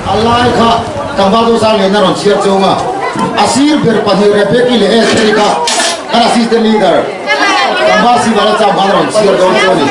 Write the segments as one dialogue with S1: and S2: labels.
S1: A lai kha tlangval Dawsang lian a rawn chhiar chawng a, a sir ber pahnih Rebecca-i leh Esther-i kha kan assistant leader tlangval Sivala cham khan a rawn chhiar dawn chu a ni.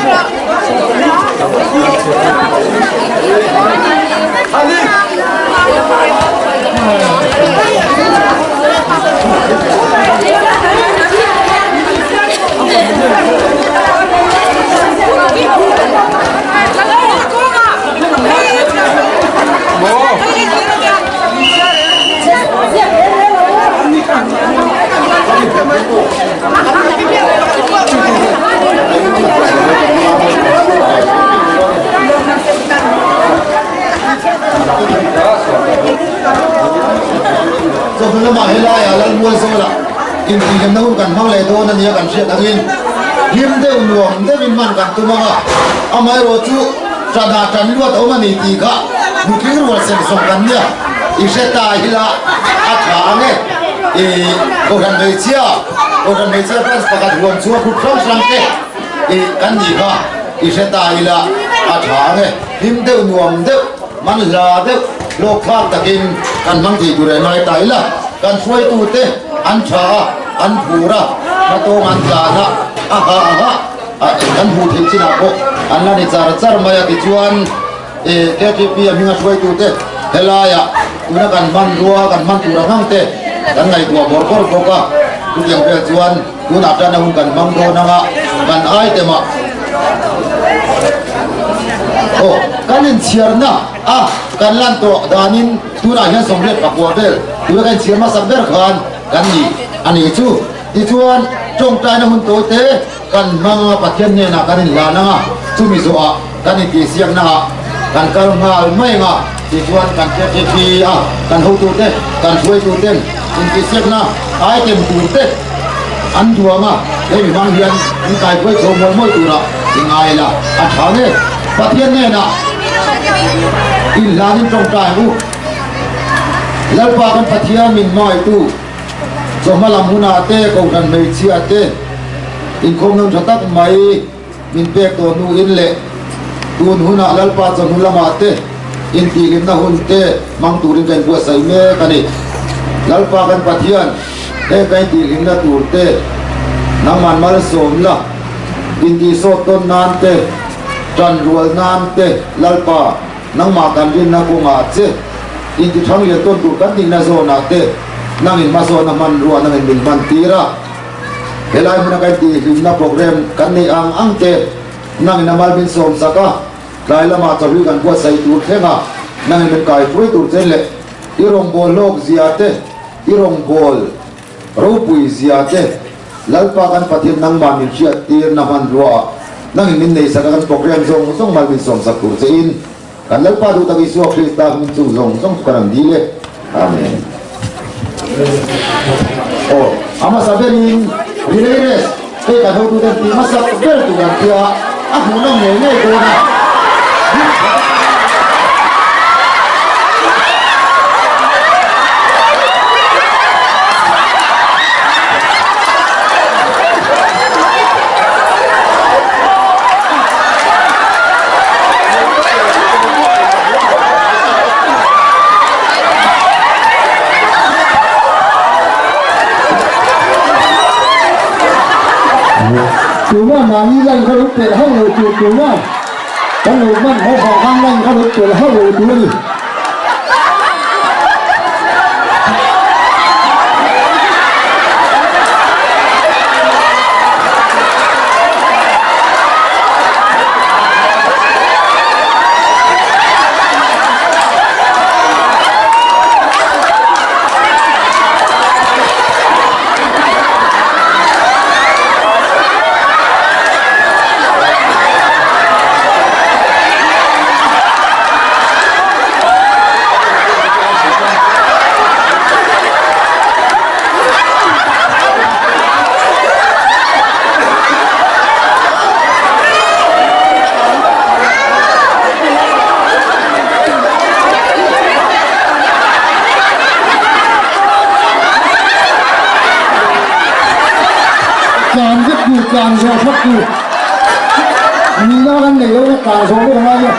S1: Chawhnu lamah helaiah Lalmualzawla intihhlimna hun kan hmang leh dawn a nia kan hriat angin hlim deuh nuam deuhin hman kan tum ang a, amaherawhchu Ṭanah ṭan luat a awm a ni tih kha nutling rual sem sawm kan nia, i hre ta hila a ṭha ang e. I Kohhran hmeichhia, Kohhran hmeichhia branch pakhat huam chhunga group hrang hrang te i kan nih kha i hre ta ila a ṭha ang e. Hlim deuh nuam deuh, man hla deuh, hlawkthlak takin kan hmang thei tur e ngai ta ila. Kan hruaitute an ṭha a, an phur a, hmatawng an tlan a, a ha a ha. Kan hmuh theih chinah pawh an la ni char char mai a, tichuan KTP a hminga hruaitute helaiah tuna kan hmanrua kan hman tur ang ang te kan ngaihtuah bawrh bawrh bawk a, chutiang vel chuan tunah tan a hun kan hmang dawn ang a, kan item ah aw kan inchhiarna a kan lan tawh danin tunah hian 84 vel tuna kan inchhiar hmasak ber khan kan ni a nih chu. Tichuan tawngtaina hun tawi te kan hmang a, Pathian hnenah kan inhlan ang a, chumi zawhah kan intihsiakna ah kan kal nghal mai ang a, tichuan kan KTP a kan hotute, kan hruaituten intihsiakna item tur te an duang a, hemi hmang hian an kaihruai chho mual mual turah i ngai la, a tha nge? Pathian hnenah inhlanin tawngtai ang u. Lalpa kan Pathian min hmangaihtu. Chawhma lam hunah te Kohhran hmeichhia te inkhawm nawn tha tak mai min pek tawh hnuin leh tun hunah Lalpa chawhnu lamah te intihhlimna hun te hmang turin ka inbuatsaih mek a ni. Lalpa kan Pathian, heng ka intihhlimna tur te nangman malsawm la, intihsawt tawn nan te, tanrual nan te Lalpa, Nangmah kan rinna kawngah che intithang lian tawn tur kan nihna zawnah te nangin hmasawnna hmanrua nangin min hman tir a. Helai hmuna kan tihhlimna program kan neih ang ang te nangin a mal min sawm sak a, tlai lamah chawhlui kan buatsaih tur thleng a, nangin min kaihruai tur che leh i rawngbâwl hlawk zia te, i rawngbâwl ropui zia te Lalpa kan Pathian nangmah min hriat tirna hmanrua ah nangin min nei sak a kan program zawng zawng mal min sawm sak tur che in kan Lalpa duh tak Isua Krista hming chung zawng zawng chu kan rawn dil e. Amen. Aw, a hmasa berin relay race hei kan hotuten tih hmasak ber tur an tia a hmuhnawm ngei ngei dawn a.
S2: Tuma mahni line kha lo pelh hauh lo tur tuma kan lo hman haw vang khan line kha lo pelh hauh lo tur a ni. Tlan vek tur, tlan zawh vek tur. Nihna kan nei lo na tlan zawh vek a ngai a.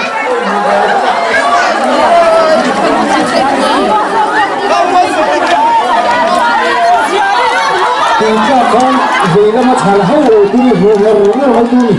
S2: Khan vei lama chhal hauh lo tur i hmuh ngar ngar mai tur a ni.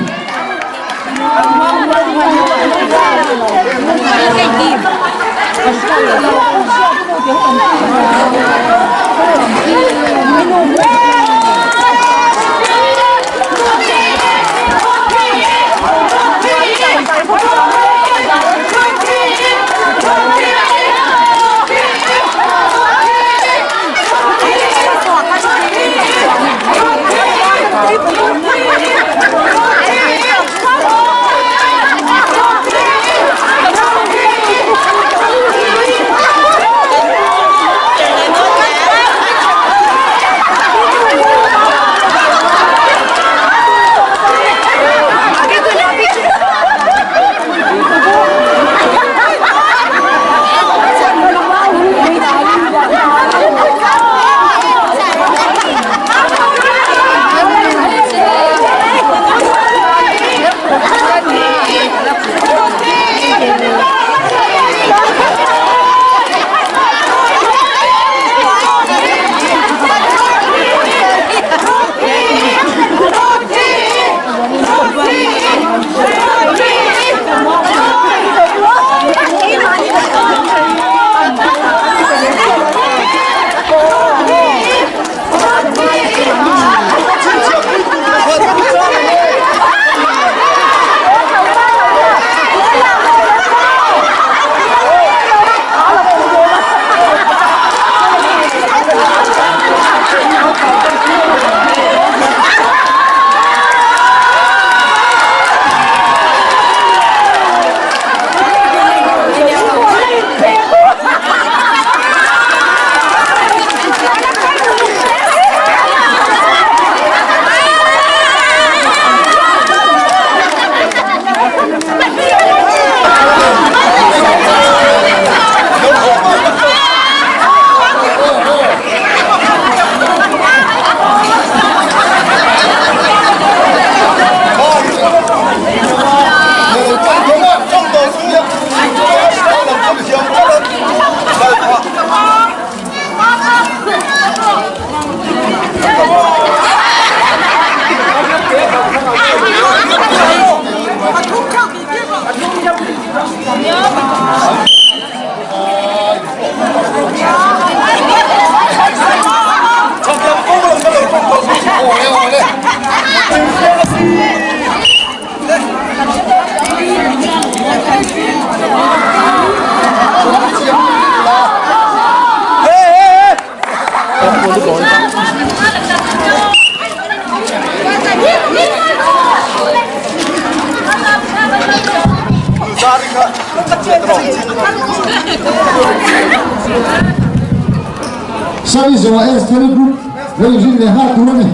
S2: Sawizaw Esther Group lei rin leh nghal tur a ni.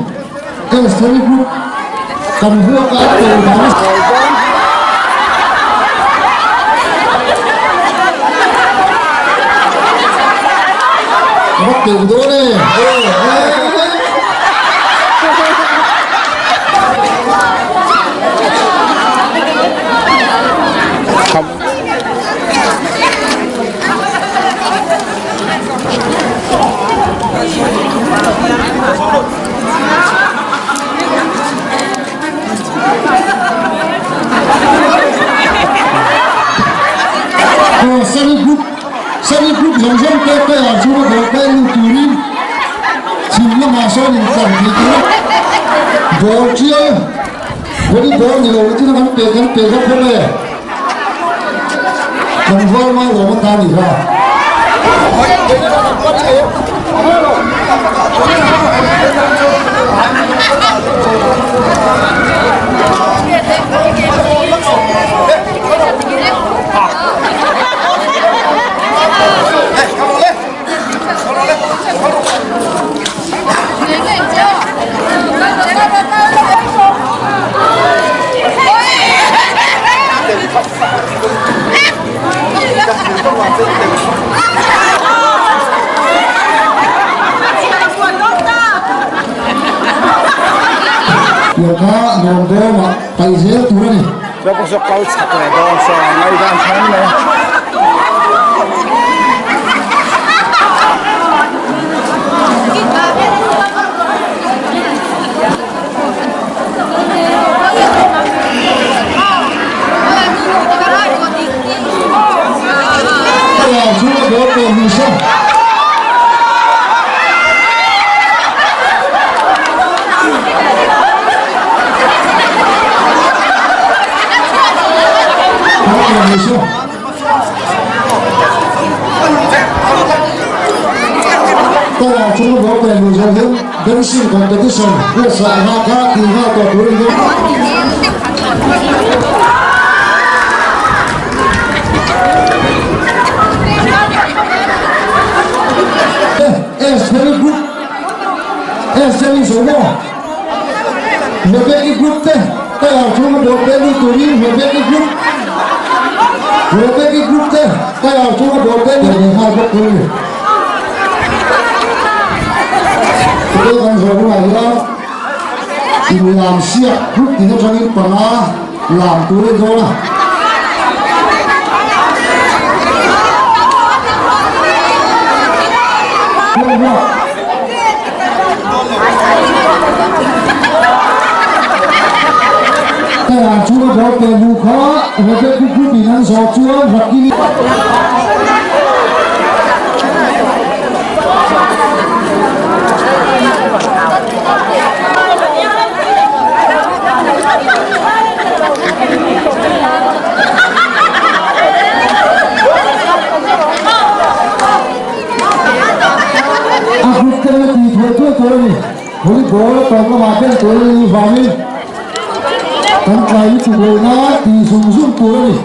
S2: Esther Group kan vuak a tel dan a. Ka va teuh dawn e. Sari group Sari group zawng zawng te te ah chuan a ball kai lut turin chhim lamah sawn intlar thei tur a ball tial Volleyball ni lo chu kan pe kan pe vak bawk e. Kan rual mai lo mata ni kha. Tiang kha nuam dawmah paih zel tur a ni. ni se. Taiah chunga ball pen luh zawh hian dancing competition buatsaih nghal kha tih nghal tawh tur a ni dawn. Esther group Esther i zawh maw? Rebecca group te taiah chunga ball pen luh turin Rebecca group Rebecca group te taiah chunga ball pen luh nghal bawk tur a ni. Tute kan zawh hunah hian inlam siak group tin atangin panga lam tur a ni dawn a. Taiah chhunga ball pe hmuh kha Rebecca group in an zawh chuan Rakili A group te la tih thuai thuai tur a ni. Volleyball a tawp lamah pen tur a nih vangin kan tlai lutuk lo nan tih zung zung tur a ni.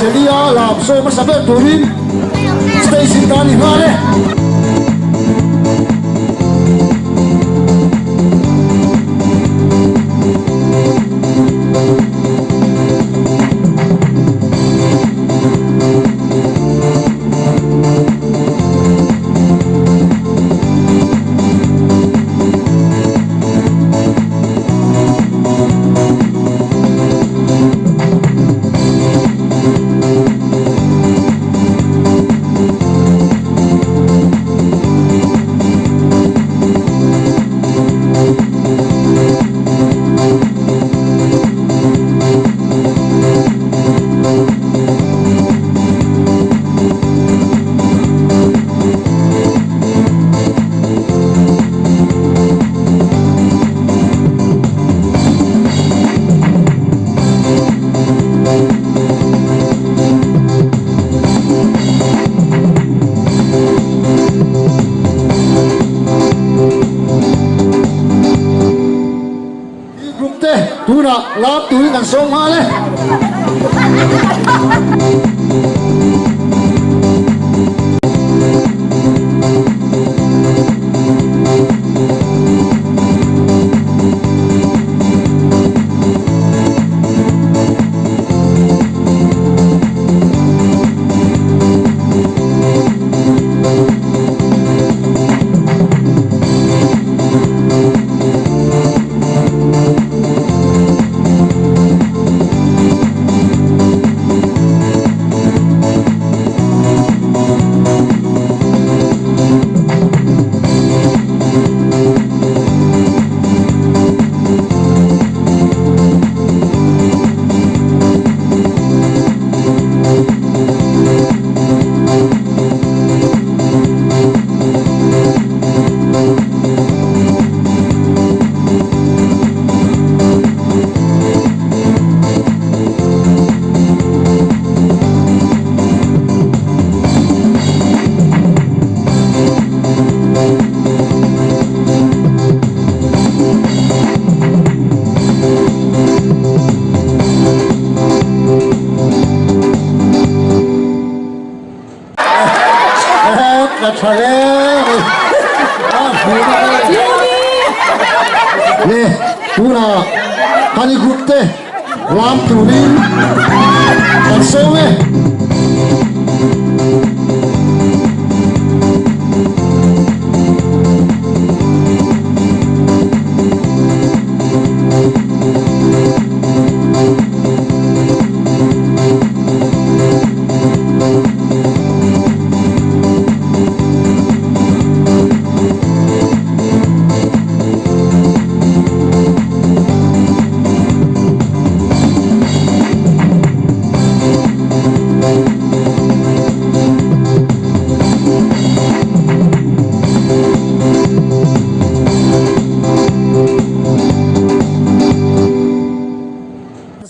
S2: Celia lam sawi hmasa ber turin stage in kan ni nghal e. Group te tunah lap turin kan sawm nghal e. Ka tha hle mai. Le tunah Honey Group te lam turin kan sawm e.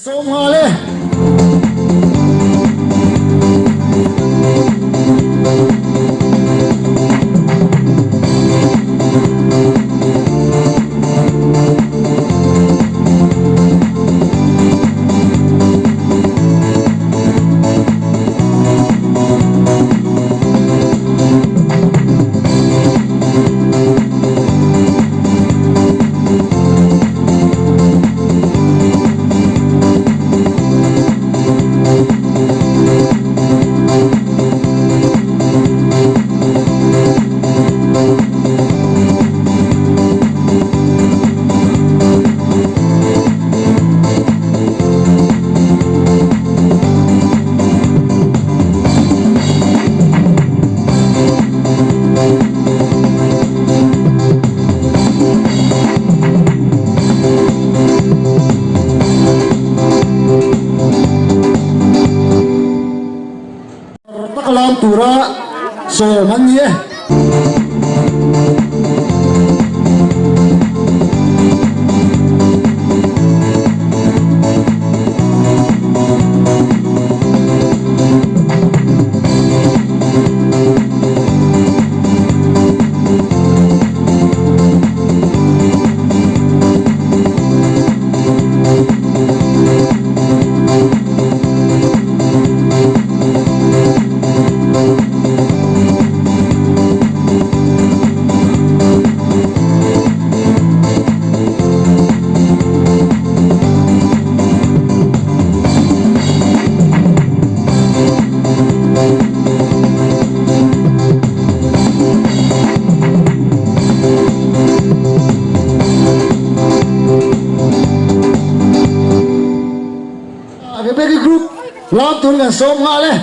S2: Sawm nghal e. Tak lam tura sawm an ni e. turin kan sawm nghal e.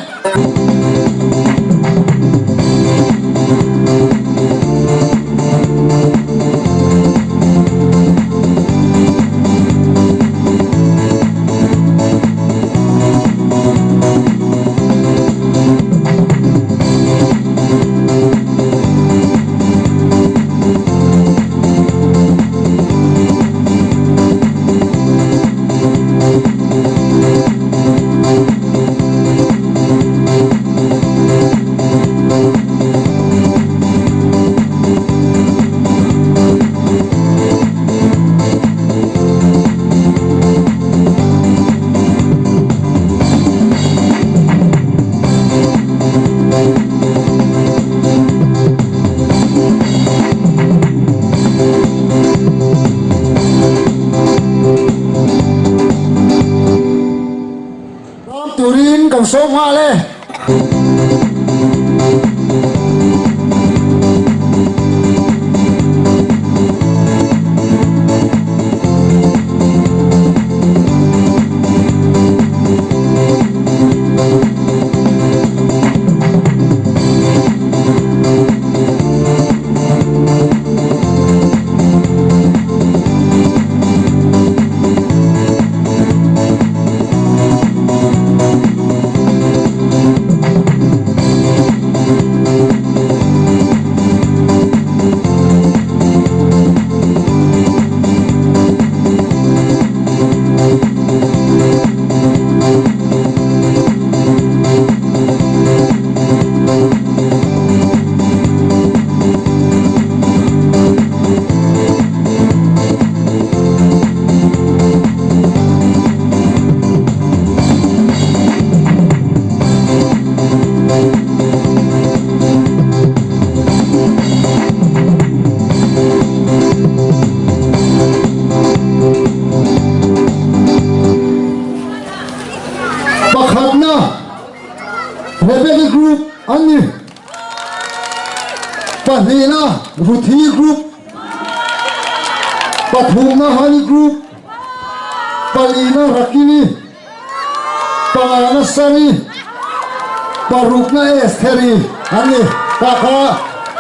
S2: Ram turin kan sawm nghal e. Pakhatna Rebecca Group an ni. Pahnihna Ruthi Group, pathumna Hani Group, palina Rakini, pangana Sari, parukna Estheri an ni. Tah kha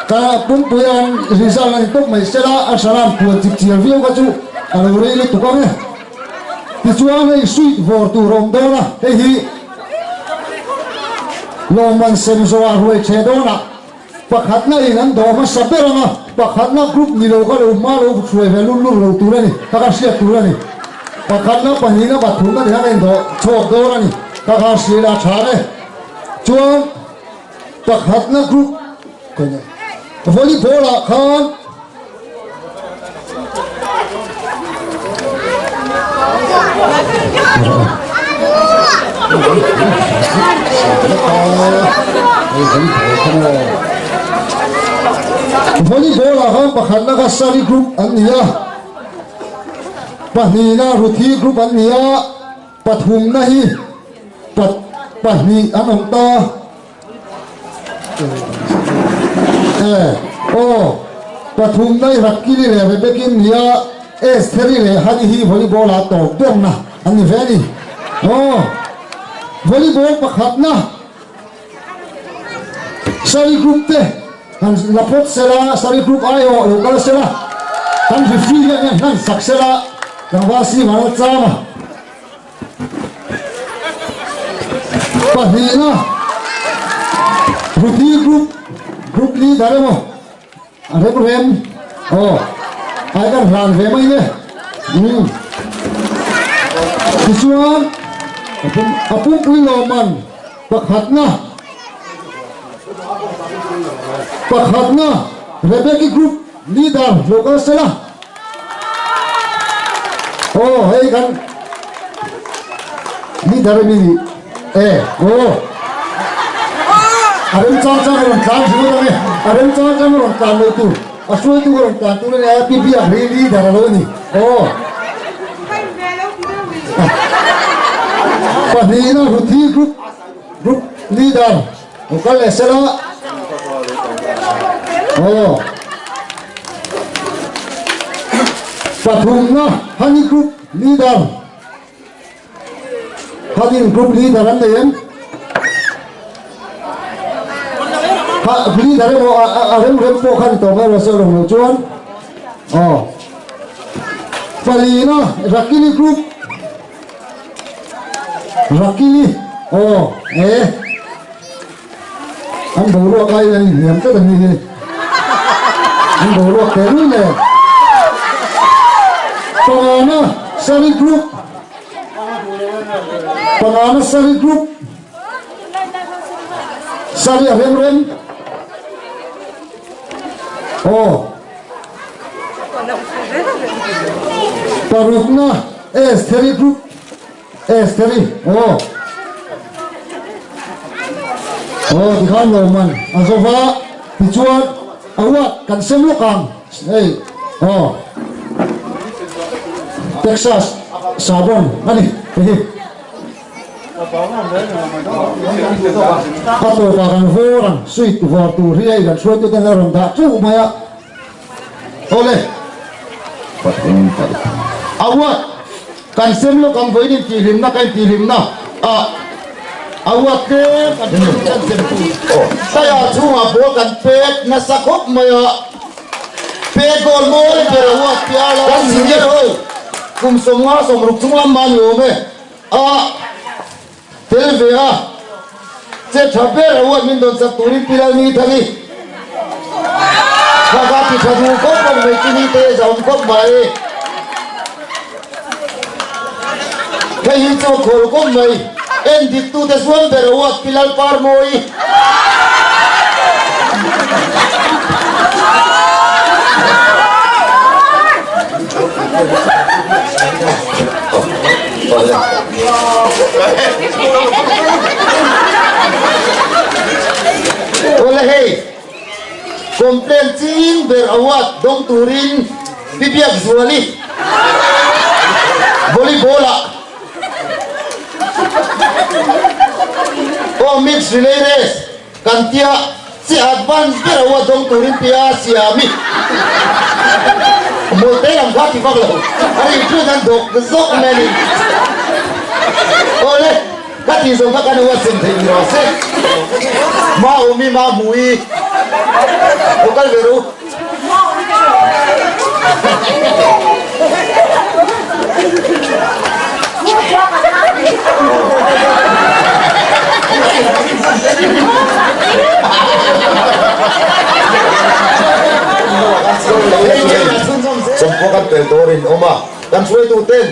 S2: ka pumpui an result a ni tawp mai sela a hran puan chip chiar viau kha chu a lo rei lutuk ang e. Tichuan hei suit vawr tur a awm dawn a, hei hi lawmman sem zawhah ruai chhe dawnah pakhatna in an dawh hmasa ber ang a, pakhatna group ni lo kha lo hma lo hruai ve lur lur lo tur a ni, kha kha hriat tur a ni. Pakhatna, pahnihna, pathumna ti khan a indawh chhuak dawn a ni, kha kha hriat a tha e. Chuan pakhatna group volleyball ah khan. Volleyball ah khan pakhatna kha Sari group an ni a, pahnihna Ruthi group an ni a, pathumna hi pahnih an awm ta. E, aw, pathumna i Rakkili leh Rebekin nia Estheri leh Hani hi volleyball ah tawp berna an ni ve a ni. Aw, volleyball pakhatna Sari group te han la phawt sela, Sari group aiawh lo kal sela, kan referee hian hian hlan sak sela, tlangval si van a cham a. Pahnihna Ruthi group group leader emaw a rem rem aw ai kan hlan ve mai nge umm tichuan a pumpui lawmman pakhatna pakhatna Rebecca group leader lo kal sela. Aw hei kan leader a mi nih e aw a rem chang chang a rawn tlan ringawt ang e a rem chang chang a rawn tlan lo tur a hruaitu a rawn tlan tur a nia pi biak ri leader a lo ni aw pahnihna Ruthi group group leader Lo kal leh sela. Aw. Pathumna Honey Group Leader. Honey Group Leader an nei em? Kha leader emaw a rem rem pawh kha ni tawh mai rawh se rawng lo chuan aw palina Rakili group Rakili aw e an boruak aiin an inhniam tlat a ni hi an boruak teh rul e pangana Sari group pangana Sari group Sari a rem rem. Aw. Parukna Estheri group. Estheri. Aw. Aw tikhan lo man a zova tichuan a ruat kan sem lawk ang. Hei. Aw. Texas sabon ani. Hehe. A tawpah kan vawr ang, sweet vawr tur hi hei kan hruaituten a rawn dah teuh mai a.
S1: Awle, a uat kan sem lawk ang vawiin intihhlimna ka intihhlimna ah a uat tlem kan hruaituten sem tur taiah chhungah ball kan pek nasa khawp mai a. Pek goal mawi ber a huat pial a. Kan senior ho kum 50 60 chung lam mah ni awm e. A tel ve a, che tha ber a huat min dawn chak turin Pi Lalmi Thangi kha kha ti tha duh khawp ang mai chu ni te a zahawm khawp mai. Hei hi chu a khawl khawp mai. En dik tute zuam ber a huat Pi Lalparmawi. Awle hei, complaint ching ber award dawng turin Pi Biakzuali volleyball ah Aw mix relay race kan tia chi advance ber a ua dawng turin tia siami mawlte lam kha ti vak lo a rin chu kan dawk zawk mai a ni. Awle ka tih zawng kha kan ua sem thei ni rawh se. Ma umi ma hmui lo kal ve ru. Chawmpua kan pel tur in awm a, kan hruaitu ten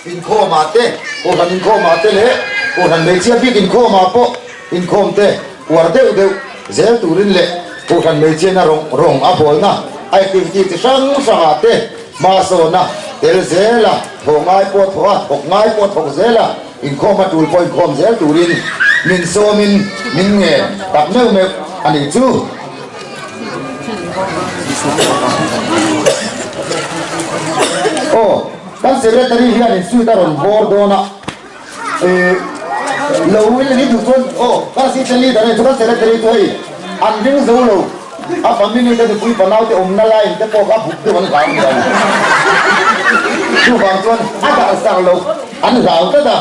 S1: inkhawm ah te, kohhran inkhawm ah te leh kohhran hmeichhia bik inkhawm ah pawh inkhawm te uar deuh deuh zel turin leh kohhran hmeichhiana rawng rawng a bawlna a activity chi hrang hrangah te hmasawn a tel zel a, thawh ngai pawh thawh a, thawk ngai pawh thawk zel a, inkhawm a tul pawh inkhawm zel turin min sawmin min ngen tak meuh meuh a nih chu. Aw, kan secretary hianin suit a rawn bawr dawn a. Lo in ni duh chuan aw ka assistant leader a ni chu kan secretary chu hei an ring zo lo a family te nupui fanau te awmna line te pawh kha buk deuh an hlau ni lo chuvang chuan a darh sak lo an hlau tlat a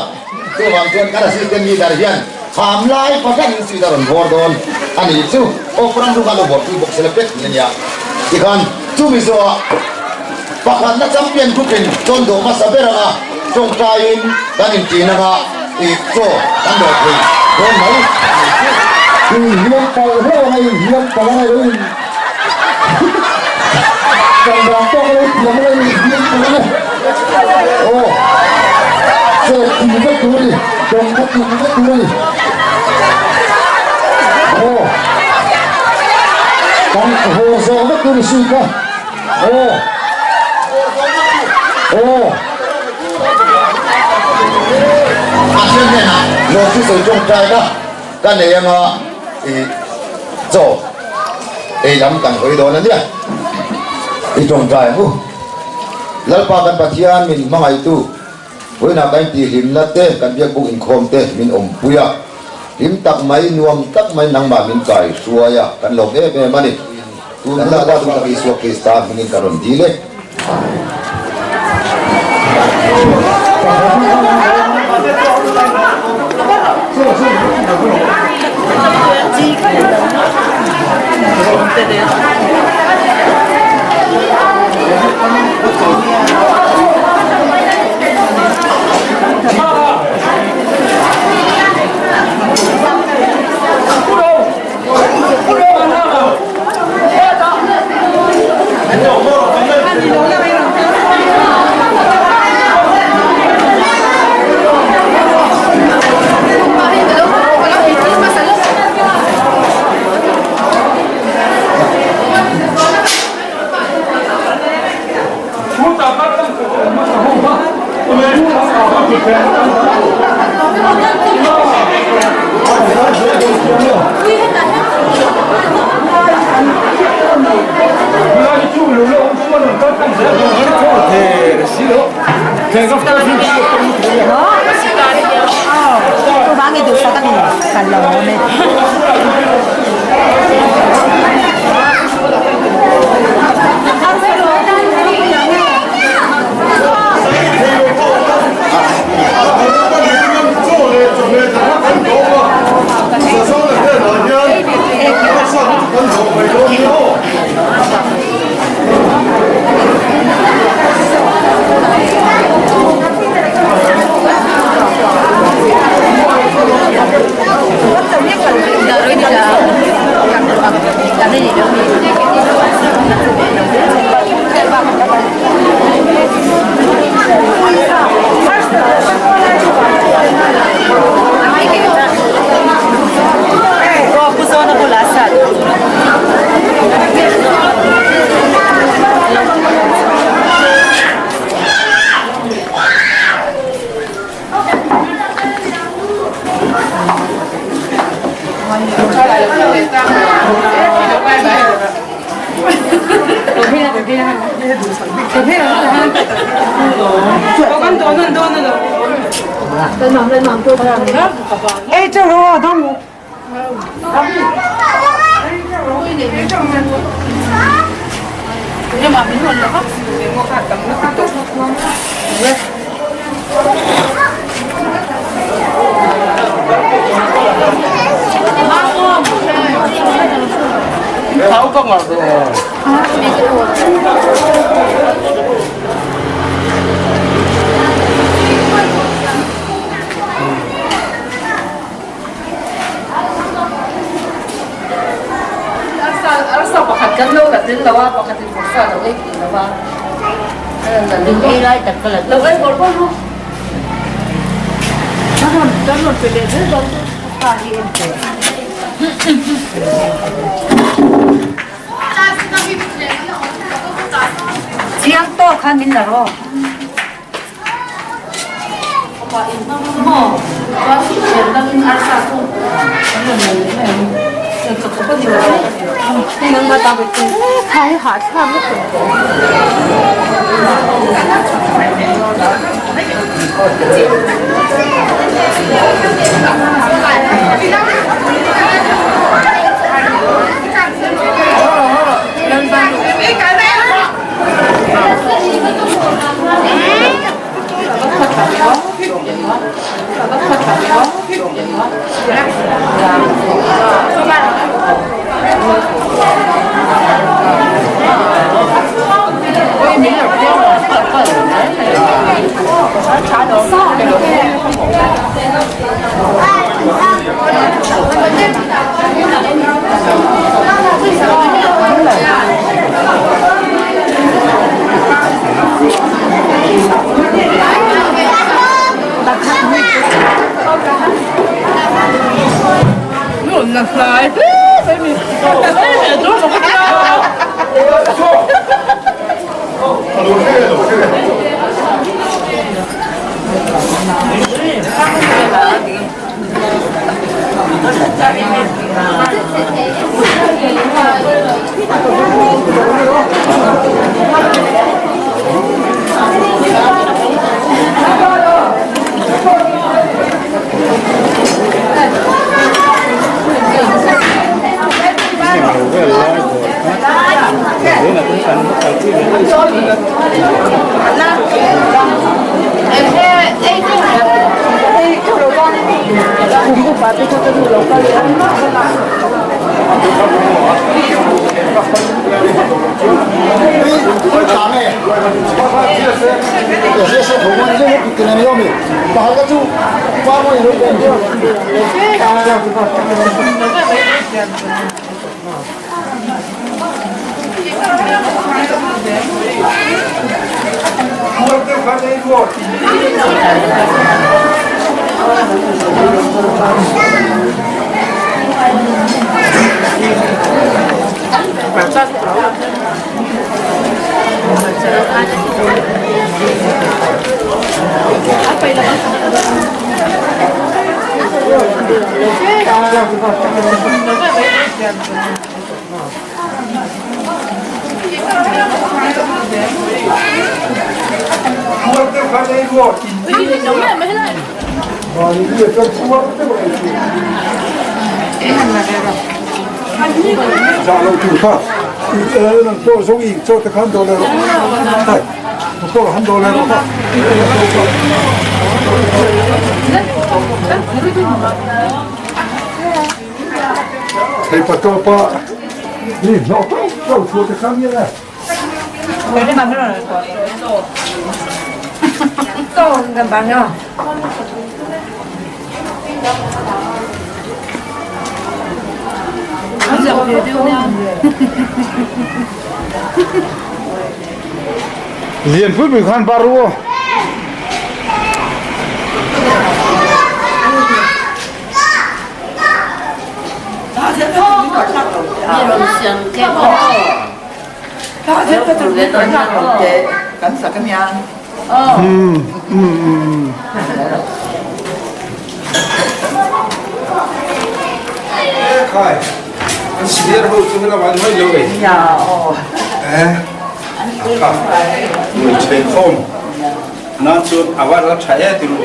S1: chuvang chuan kan assistant leader hian kham lai pakhat in suit a rawn bawr dawn a ni chu aw ram lu kha lo bawr pui bawk sela pek ni a nia tikhan chumi zawhah Pakhatna champion group in tawn dawh hmasa ber anga tawngtaiin kan intin anga i chaw kan dawh thei dawn mai a ni chu.
S2: Inhliam palh hlauh anga inhliam palh anga ilo in kan dan tawk alo thiam anga inhliam palh anga aw chaw tui vek tur a ni dawng kha tui vek tur a ni aw kan haw zawh vek tur a ni sui kha. Aw. Aw.
S1: A then hnenah lawm chu sawi tawngtaina ka nei anga i chaw ei lam kan hawi dawn a nia. I tawngtai ang u. Lalpa kan Pathian min hmangaihtu vawiinah kan intihhlimna te, kan biakbuk inkhawm te min awmpui a. Hlim tak mai, nuam tak mai nangmah min kai hruai a, kan lawm em em a ni. Tun Lalpa duh tak Isua Krista hmingin ka rawn dil e.
S3: Lian pui pui khan bar ru aw. Khai, an senior ho chu hela an mai lo e. Kha, mui chei khawm nan chuan a var la tha e ti ru.